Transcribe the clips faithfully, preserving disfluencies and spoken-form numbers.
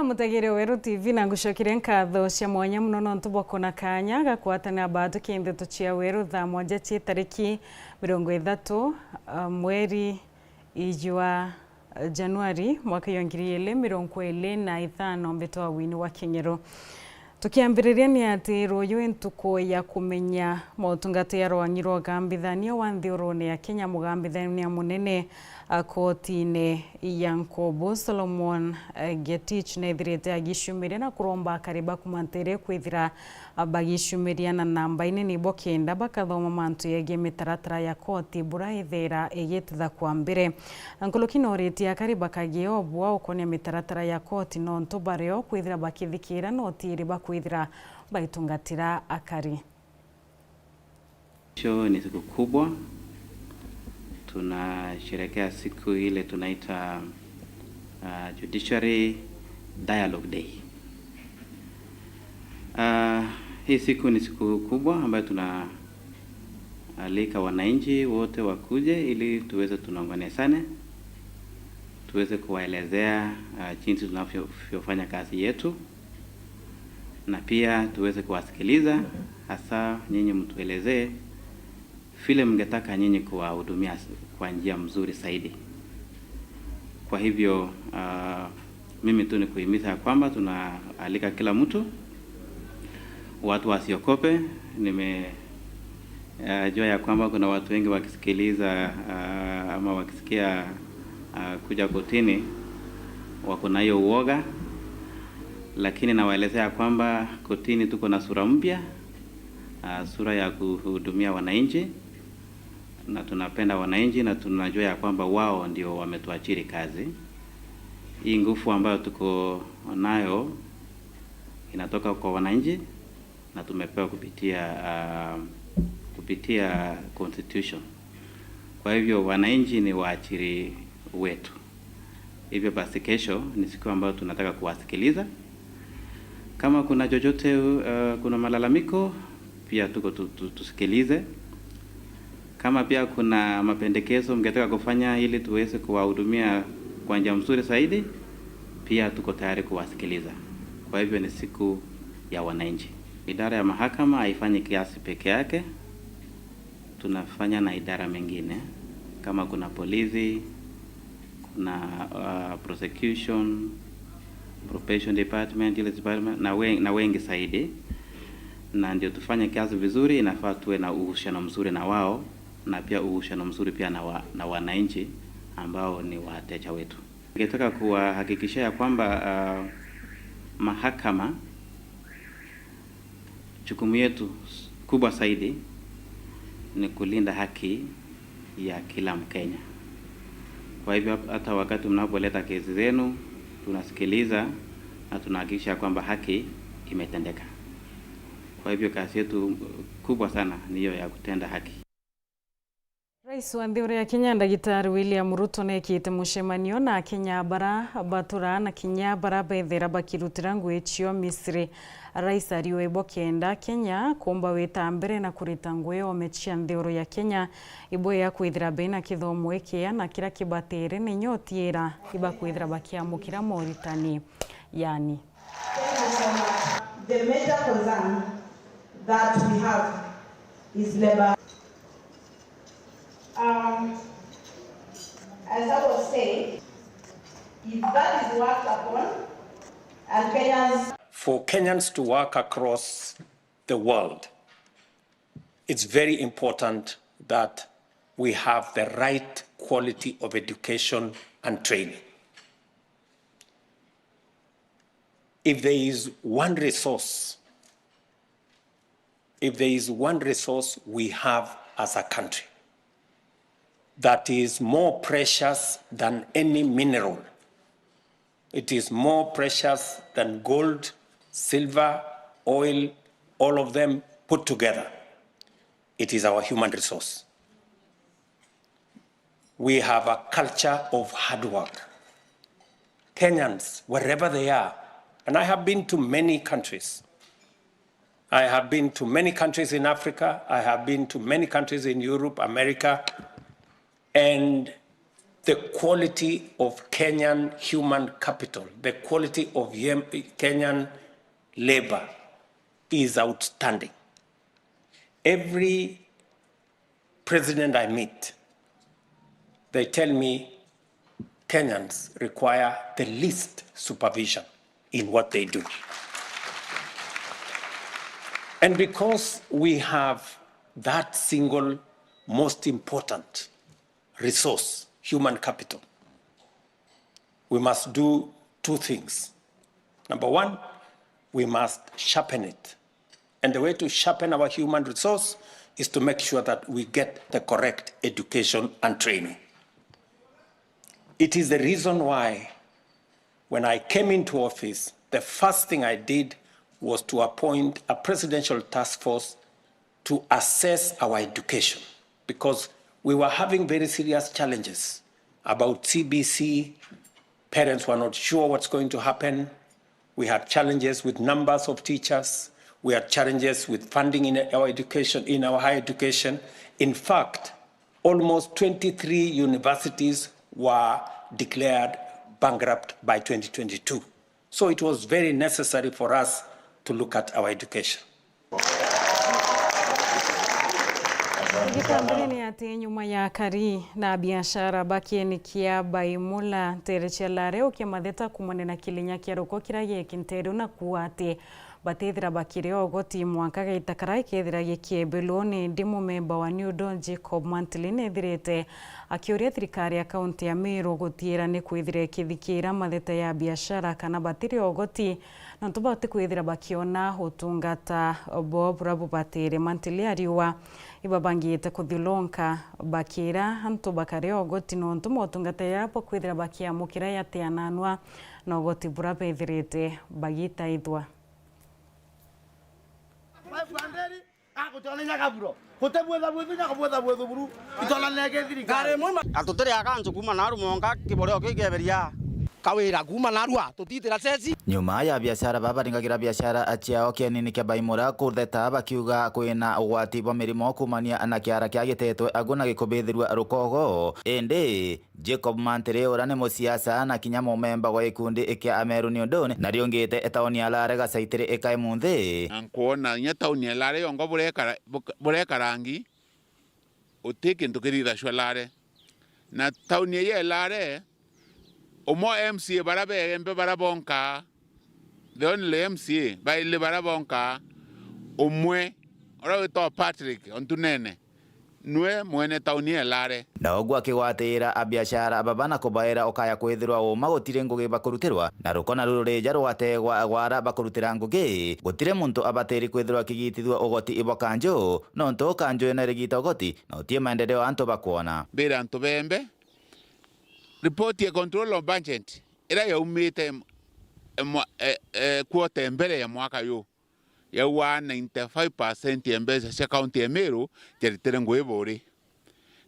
Mutegere Weru T V, na ngucokeria nkatho cia mwanya muno nontu bwa kuona kanya ga kwatanira baa tuki ndeto cia Weru thaa mwanja cia tariki mirongo ithatu, ah, mweri ijwa Januari mwaka jwa ngiri igiri mirongo iri na ithano, mbitwa Winnie wa King'ero. Tukiambiriria ni ati ruuju i ntuku ya kumenya motungata ya rwang'i rwa ugambithania wa nthigurune ya Kenya. Mugambithania munene, a, kotine ya Nkobo, Solomon, eh, Getich, nethirite agicumiria na kuromba akari ba Kumantere kwithira, a, bagicumiria na namba inini bo kenda bakathoma mantu yegii mitaratara ya koti bura ithira igititha kwa mbere. Nkuruki noritie akari bakagia obua ukonia mitaratara ya koti nontu bario kwithira bakithikira noti iri bakwithira baitungatira akari. Kesho ni siku kubwa, tunasherehekea siku ile tunaita, uh, Judiciary Dialogue Day. Uh, hii siku ni siku kubwa ambayo tunaalika wananchi wote wakuje ili tuweze tunongonesane, tuweze kuwaelezea, uh, jinsi tunavyofanya kazi yetu, na pia tuweze kuwasikiliza, hasa nyinyi mtuelezee vile mngetaka nyinyi kuwahudumia s-, kwa njia mzuri zaidi. Kwa hivyo, ah, mimi tu ni kuhimiza ya kwamba tunaalika kila mtu, watu wasiogope. Nime, eh, jua ya kwamba kuna watu wengi wakisikiliza, ah, ama wakisikia, ah, kuja kotini, wako na hiyo uoga, lakini nawaelezea kwamba kotini tuko na sura mpya, ah, sura ya kuhudumia wananchi, na tunapenda wananchi na tunajua ya kwamba wao ndio wametuachiri kazi. Hii nguvu ambayo tuko nayo inatoka kwa wananchi na tumepewa kupitia, ah, kupitia constitution. Kwa hivyo wananchi ni waachiri wetu. Hivyo basi kesho ni siku ambayo tunataka kuwasikiliza. Kama kuna chochote, uh, kuna malalamiko, pia tuko tu-, tu-, tusikilize. Kama pia kuna mapendekezo mngetaka kufanya ili tuweze kuwahudumia kwa njia mzuri zaidi, pia tuko tayari kuwasikiliza. Kwa hivyo ni siku ya wananchi. Idara ya mahakama haifanyi kiasi peke yake, tunafanya na idara mengine, kama kuna polisi, kuna, uh, prosecution, probation department, justice department, na wen-, na wengi zaidi. Na ndio tufanye kazi vizuri, inafaa tuwe na uhusiano mzuri na wao, na pia uhusiano mzuri pia na wa-, na wananchi ambao ni wateja wetu. Ningetaka kuwahakikishia ya kwamba, uh, mahakama, jukumu yetu kubwa zaidi ni kulinda haki ya kila Mkenya. Kwa hivyo, hata wakati mnapoleta kesi zenu, tunasikiliza na tunahakikisha kwamba haki imetendeka. Kwa hivyo, kazi yetu kubwa sana ni hiyo ya kutenda haki. Rais wa nthiguru ya Kenya, Ndagitari William Ruto, neekite mucemanio na Akenya bara baturaa na kinya bara bethira bakirutira ngugi cio Misri. Rais ariuga ibo kenda Kenya kuumba wita mbere na kurita ngugi oome cia nthiguru ya Kenya, ibo ya kwithira bena kithomo ikia na kiria kibatere na inya utiira ibakwithira bakiamukira moritani, yani. Thank you so much. The major concern that we have is labor. Um, as I was saying, if that is worked upon, and Kenyans... For Kenyans to work across the world, it's very important that we have the right quality of education and training. If there is one resource, if there is one resource we have as a country that is more precious than any mineral, it is more precious than gold, silver, oil, all of them put together. It is our human resource. We have a culture of hard work. Kenyans, wherever they are, and I have been to many countries. I have been to many countries in Africa. I have been to many countries in Europe, America, and The quality of Kenyan human capital, the quality of Yem-, Kenyan labor is outstanding. Every president I meet, they tell me Kenyans require the least supervision in what they do. And because we have that single most important resource, human capital, we must do two things. Number one, we must sharpen it. And the way to sharpen our human resource is to make sure that we get the correct education and training. It is the reason why, when I came into office, the first thing I did was to appoint a presidential task force to assess our education, because we were having very serious challenges about C B C. Parents were not sure what's going to happen. We had challenges with numbers of teachers. We had challenges with funding in our education, in our higher education. In fact, almost twenty-three universities were declared bankrupt by twenty twenty-two. So it was very necessary for us to look at our education. Gitambirene ati nyuma ya kari na biashara ba kieni kia Baimula, ntere cia Lare ukiamatheta kumane na kilinya kia ruko kiria gi Kinteru, na kuuga ati batithira bakiria ugoti mwanka gaita karia ikethira gikiebelwa. Ni ndi mumemba wa NEWDO, Jacob Mantili, nethirite akiuria thirikari ya kaunti ya Meru gutiira ni kwithira ikithikira matheta ya biashara kana batiria ugoti, nontu batikwithira bakiona utungata bo buria bubatire. Mantili ariuga ibabangiite kuthiulunka bakiira antu bakaria ugoti, nontu motungata jaria bakwithira bakiamukira jatiananua na ugoti buria bethirite bagitaithua. Gutibwitha bwithu nya kubwitha bwithu buru. Itwara nege thirikari. Na tutiri akanju kuuma naru monka kiboreo kiu kieberia. Kawira kuuma narua tutitira ceci. Nyuma ya biashara baba baringagira biashara ciao kienini kia Baimura kutheta bakiuga kwina ugwati bwa mirimo kuumania na kiara kia gitetwe agu na gikubithirua rukogo. Indi Jacob Mantiri, uria ni musiasa na kinya mumemba gwa gikundi kia Ameru NEWDO, na riungite tauni ya Lare gacaitiri ikae munthi. Na nkwona inya tauni ya Lare yongo burekara-, buka-, burekarangi, uti kintu kirithacua Lare. Na tauni ya Lare, umwe M C A bara beembe bara bonka, the only M C A baili bara bonka, umwe uria witagwa Patrick Ontunene, nwe mwene tauni ya Lare. Na uguo akigwatira abiashara baba na kubaira ukaya kwithirwa uma gutiri ngugi bakurutirwa, na ruko naru rurija rwategwa gwa ara bakurutira ngugi. Gutiri muntu abatiri kwithirwa akigitithua ugoti ibwa kanju, nontu kanju ina irigita ugoti na uti maendeleo antu bakwona. Mbira antu beembe, report ya control of budget iria yaumite em-, emwa-, e-, e-, quarter mbere ya mwaka yu, yauga ninety-five percent ya mbeca cia kaunti ya Meru ciaritire ngugi buri.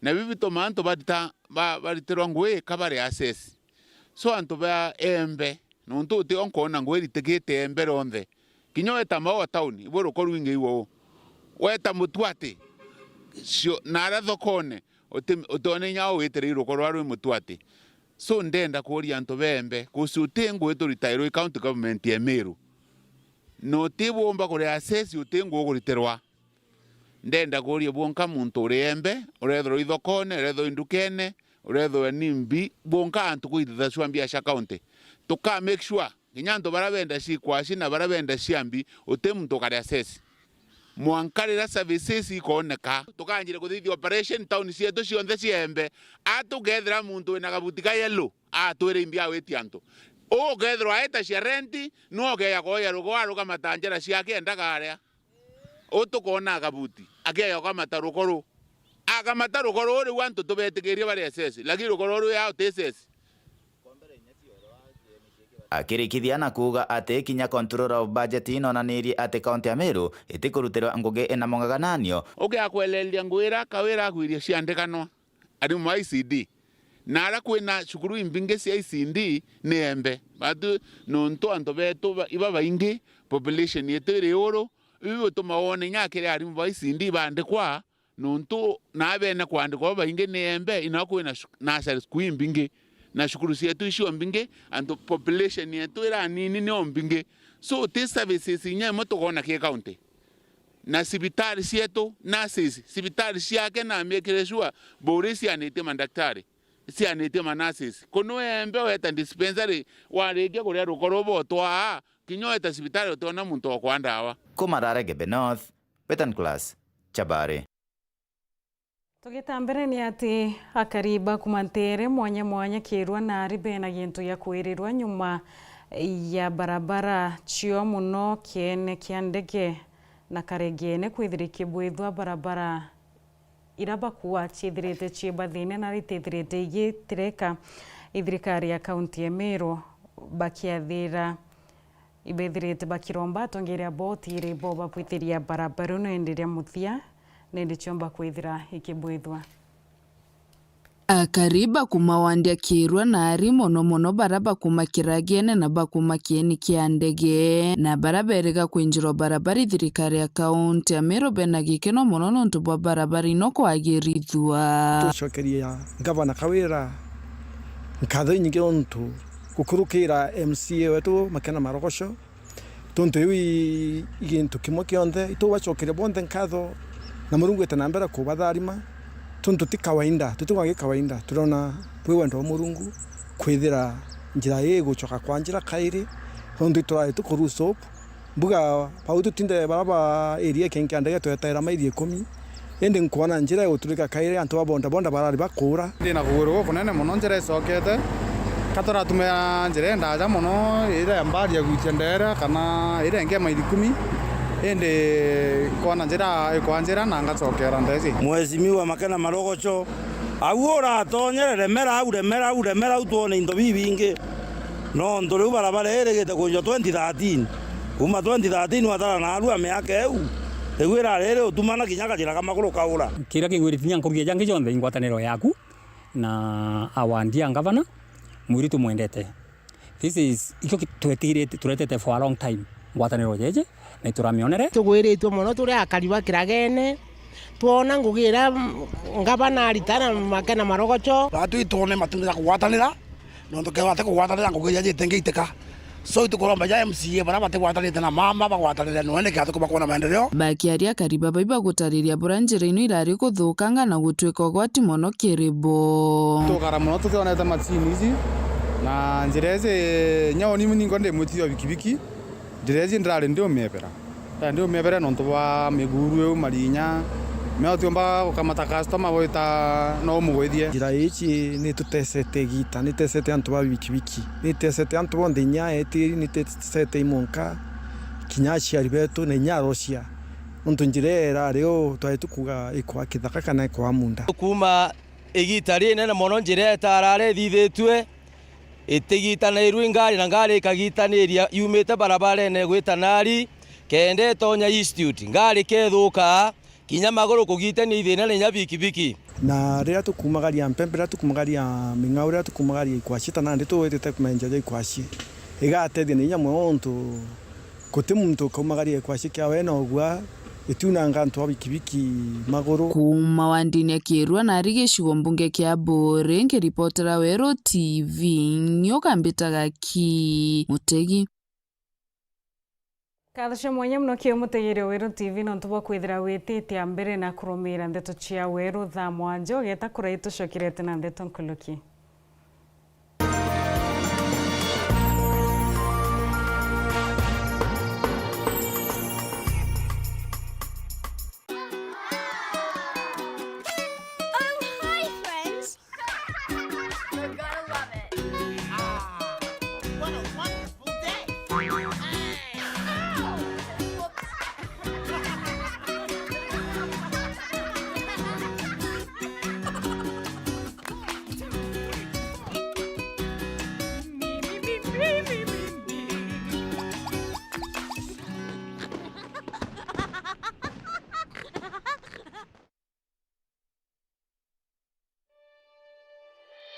Na biu bituma antu barita-, ba-, baritirwa ngugi ka bari assess. So antu ba eembe, nontu utio nkwona ngugi iritikite eembe rionthe. Kinya weta Maua town, ibwe ruko rwingi igwe uu. Weta Mutuati, cio-, na aria thokone, uti-, utiona inya uu witire iruko rwa rwi Mutuati. So ndenda kuuria antu beembe, kusi uti ngugi turitairwe i county government ya Meru. Na uti bumba kuria assess uti ngugi kuritirwa. Ndenda kuuria bwonka muntu uri eembe, urethirwa i thokone, urethirwa i ndukene, urethirwa ni mbi, bwonka antu kwithithacua mbia cia county. Tuka make sure, kinya antu baria benda ciikwaci na baria benda cia mbi, uti muntu ukari assess. Mwanka riria services ikooneka, tukanjire kuthithia operation town cietu cionthe cia eembe, a tukethira muntu wina kabuti ka yellow, atwire imbi agwitia antu. Uu ukethirwa aita cia rent, nwe ukeja kwoya rugo arugamata njara ciake endaga aria. Uu tukoona akabuti, akeja ukamata ruko ruu. Akamata ruko ruu riu antu tubetikirie bari assess, lakini ruko ruu rwi yao ti assess. Akirikithia na kuuga ati kinya controller of budget inonanirie ati kaunti ya Meru itikurutirwa ngugi ina mung'ang'ananio. Ukiakweleria ngugi iria Kawira akwirie ciandikanwa, arimu ba I C D. Na aria kwina cukuru imbingi cia I C D ni eembe. Batu nontu antu betu ba-, ibabaingi, population yetu iri iguru, ibi bituma wone inya akiri arimu ba I C D baandikwa, Nontu naa beene kwandikwa babaingi ni Embe, inao kwina shu-, nursery school imbingi, na cukuru cietu icio mbingi, antu population yetu iranini nio mbingi. So, ti services inya imwe tukoona ki county. Na cibitari cietu, nurses, cibitari ciake na make sure buri cianitie mandaktari, cianitie ma nurses. Kunu Embe weta dispensary, warikia kuria rukoro botwaa, kinya weta cibitari utiona muntu okwa ndawa. Kuma Rarege Be North, Western Class, Chabari. Tugita mbere ni ati akari ba kuma nteere mwanya mwanya Kiirua naari bena gintu gia kwirirwa nyuma ya barabara cio mono kiene kia ndege na Karegene kwithira ikibwithua barabara ira bakua ciithirite cii bathiine na itithirite igitireka i thirikari ya kaunti ya Meru bakiathira. Ibethirite bakiromba atongeria bo utiiri bo babwithiria barabara ino indi ria muthia nindi ciomba kwithira ikibwithua. Akari bakuma wandi ya Kiirua naari mono mono bara bakuma Kiragene na bakuma kieni kia ndege, na bara berega kwinjirwa barabara i thirikari ya kaunti ya Meru bena gikeno mono nontu bwa barabara ino kwagirithua. Tucokeria ngavana Kawira nkatho inyingi nontu gukurukira M C A wetu Makena Marogoco, tontu iu i, i gintu kimwe kionthe, itubacokeria bonthe nkatho, na Murungu ete na mbere kubatharima, tontu ti kawaida, tutigwa gi kawaida, turona bwi wendo bwa Murungu kwithira njira ii igucoka kwa njira kairi, tontu ituraari tuku lose hope. Mbuga bau tutinde bara ba area ikengi kia ndege twetaira maili ikumi, indi nkwona njira iguturika kairi, antu ba bodaboda barari bakuura. Ndi na kugwirwa gukunene mono njira icokete, ka turatumira njira indaja mono, iria mbari ya gwitia ndeere kana iria ingi ya maili ikumi, indi nkwona njira ikwanjira na ngacokera ndeci. Mheshimiwa Makena Marogoco, au uratonyere, remera au, remera au, remera au, twone into bibingi. Nontu riu barabara ii irigite kwinjwa twenty thirteen. Kuma twenty thirteen watara naarua miaka iu, riu irari iri utumana kinya kajira ka maguru kaura. Kiria kingwirite kinya nkuruki ya jangi jonthe i ngwataniro yaku na awandi ya ngavana, mwiri tumwendete. This is, ikio ki-, twetirite, turetete for a long time, ngwataniro jeje, na ituramionere. Tugwiritue mono turi akari ba Kiragene, twona ngugi iria ngavana arita na Makena Marogoco. Batwi twone matunda ja kugwatanira, nontu kethirwa ati kugwatanira ngugi iria jitengeitika. So, itukuromba ja M C A baria batigwatanite na mama bagwatanire, nwe niki ati kuba kwona maendeleo? Bakiaria akari baba ibagutariria buria njira ino irari kuthukanga na gutwika ugwati mono kiri bo. Tukara mono tutionete macini ici, na njira iji, nyau ni ningo ndi mwitithia wa bikibiki, njira iji ndirari ndiumiebera. Ndirari ndiumiebera nontu bwa miguru iu, marinya, mea utiumba gukamata customer wita no umugwithie. Njira ici ni tutesete igita, ni tesete antu ba bikibiki, ni tesete antu bonthe, inya etiri, ni tesete imonka, kinya aciari betu, na inya arocia. Nontu njira ii irari uu, twari tukuga ikwa kithaka kana ikwa munda. Kuuma igita rinene mono njira itarari ithithitue, itigitanairue ngari na ngari ikagitaniria yumite barabarene gwita nari, kenda itonya Institute. Ngari kethuka, kinya maguru kugitania ithina na inya bikibiki. Na riria tukumagaria mpempe, riria tukumagaria ming'ao, riria tukumagaria ikwaci, ta nandi tuwitite kumenja ja ikwaci, igatethia na inya mono nontu guti muntu ukaumagaria ikwaci kiawe na ugua, itiunanga antu a bikibiki maguru. Kuuma wandini ya Kirua nari gicigo mbunge kia Buuri, nkiripotera Weru T V, nyoka mbitaga ki Mutegi. Nkatho cia mwanya mono kiri mutegeri wa Weru T V nontu bwa kwithira witite a mbere na kurumiira ndeto cia Weru thaa mwanja, ugeta kurai tucokerete na ndeto nkuluki. Oh, hi, friends. You're gonna love it. Ah, what a wonderful day. Ow! Whoops.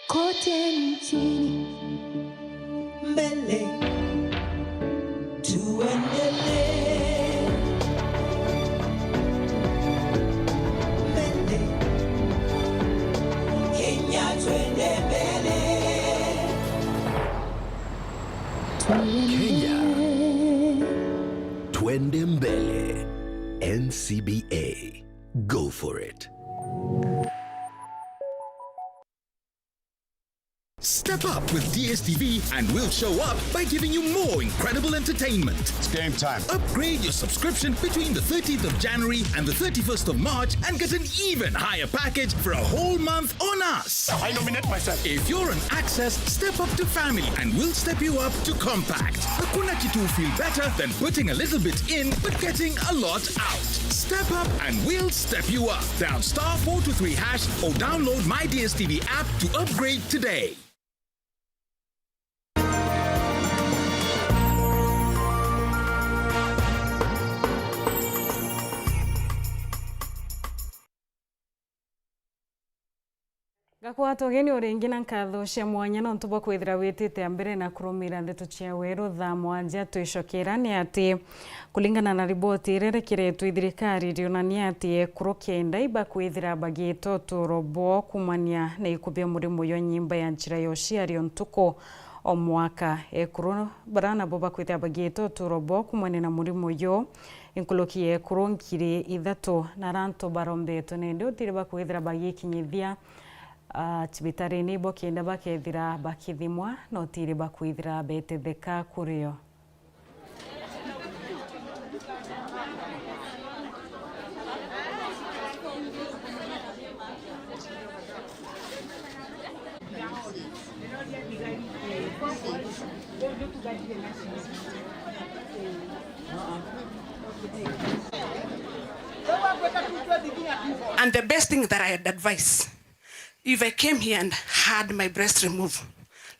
Kote nchini. Mbele. Tuendelee. Mbele. Kenya, twende mbele. N C B A, go for it. Step up with D S T V and we'll show up by giving you more incredible entertainment. It's game time. Upgrade your subscription between the thirteenth of January and the thirty-first of March and get an even higher package for a whole month on us. I nominate myself. If you're on Access, step up to Family and we'll step you up to Compact. Hakuna kitu feel better than putting a little bit in but getting a lot out. Step up and we'll step you up. Dial star four two three hash or download My D S T V app to upgrade today. Ngakwata ugeni uringi na nkatho cia mwanya nontu bwa kwithira witite mbere na kurumira ndeto cia weru thaa mwanja. Twicokera ni ati, kuringana na riboti iria irekeretwe i thirikari, irionania ati ekuru kenda ibakwithira bagiita uturo bwao kumania na ikubia murimo jwa nyimba ya njira ya uciari o ntuku o mwaka. Ekuru bara nabo bakwithira bagiita uturo bwao kumania na murimo uyu. Inkuruki ya ekuru ngiri ithatu na aria antu barombetwe nende utiri bakwithira bagikinyithia, ah, cibitarine ibo kenda bakethira bakithimwa na utiri bakwithira betetheka kurio. And the best thing that I had advised, if I came here and had my breast removed,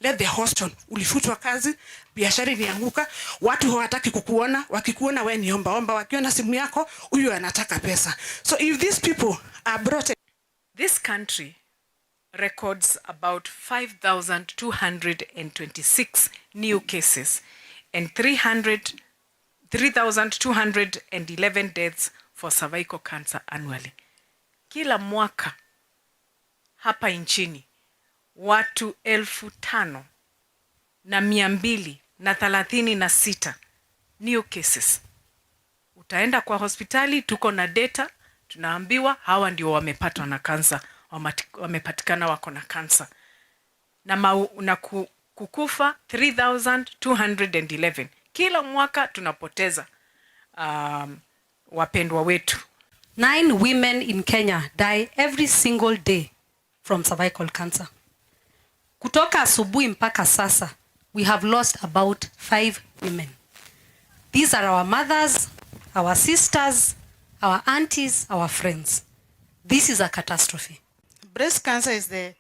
let the hospital, ulifutwa kazi, biashara ilianguka, watu hawataki kukuona, wakikuona we ni omba omba, wakiona simu yako, huyu anataka pesa. So if these people are brought This country records about five thousand two hundred and twenty-six new cases and three hundred, three thousand two hundred and eleven deaths for cervical cancer annually. Kila mwaka hapa nchini, watu elfu tano na mia mbili na thelathini na sita new cases. Utaenda kwa hospitali, tuko na data, tunaambiwa hawa ndio wamepatwa na kansa, wamati-, wamepatikana wako na kansa. Na mau-, na ku-, kukufa three thousand two hundred and eleven. Kila mwaka tunapoteza, um, wapendwa wetu. Nine women in Kenya die every single day from cervical cancer. Kutoka asubuhi mpaka sasa, we have lost about five women. These are our mothers, our sisters, our aunties, our friends. This is a catastrophe. Breast cancer is the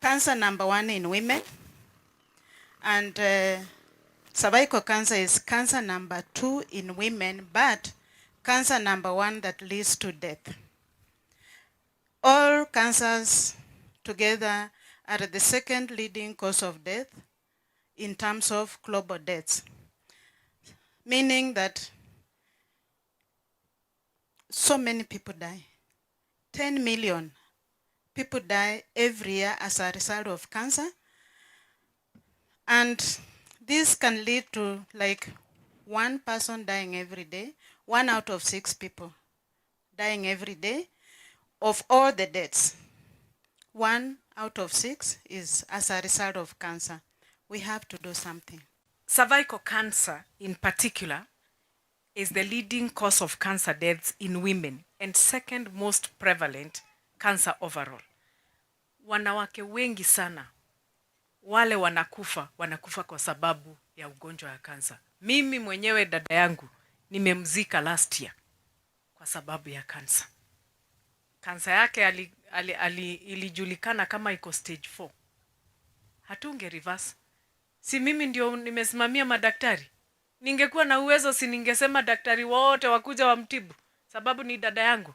cancer number one in women, and, uh, cervical cancer is cancer number two in women, but cancer number one that leads to death. All cancers together are the second leading cause of death in terms of global deaths, meaning that so many people die. Ten million people die every year as a result of cancer. And this can lead to, like, one person dying every day, one out of six people dying every day. Of all the deaths, one out of six is as a result of cancer. We have to do something. Cervical cancer, in particular, is the leading cause of cancer deaths in women and second most prevalent cancer overall. Wanawake wengi sana wale wanakufa, wanakufa kwa sababu ya ugonjwa ya kansa. Mimi mwenyewe dada yangu nimemzika last year kwa sababu ya kansa. Kansa yake ali-, ali-, ali-, ilijulikana kama iko stage four. Hatunge reverse. Si mimi ndio nimesimamia madaktari? Ningekuwa na uwezo, si ningesema daktari wote wakuja wamtibu, sababu ni dada yangu?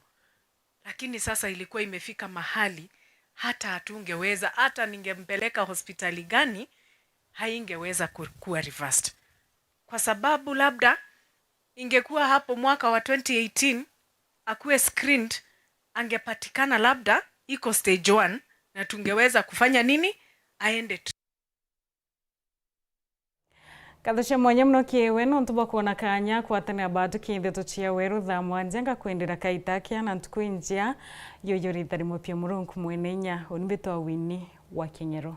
Lakini sasa ilikuwa imefika mahali hata hatungeweza, hata ningempeleka hospitali gani, haingeweza ku-, kuwa reversed. Kwa sababu labda ingekuwa hapo mwaka wa twenty eighteen, akuwe screened, angepatikana labda iko stage one, na tungeweza kufanya nini? Aende tu. Ngatho cia mwanya mono kiri we nontu bwa kwona kanya kwatanira batuki ndeto cia weru thaa mwanja. Ngakwendera kaita kia na ntuku injia. Yuyu rita rimwe pia Murungu mwene inya. Uni mbitwa Winnie wa King'ero.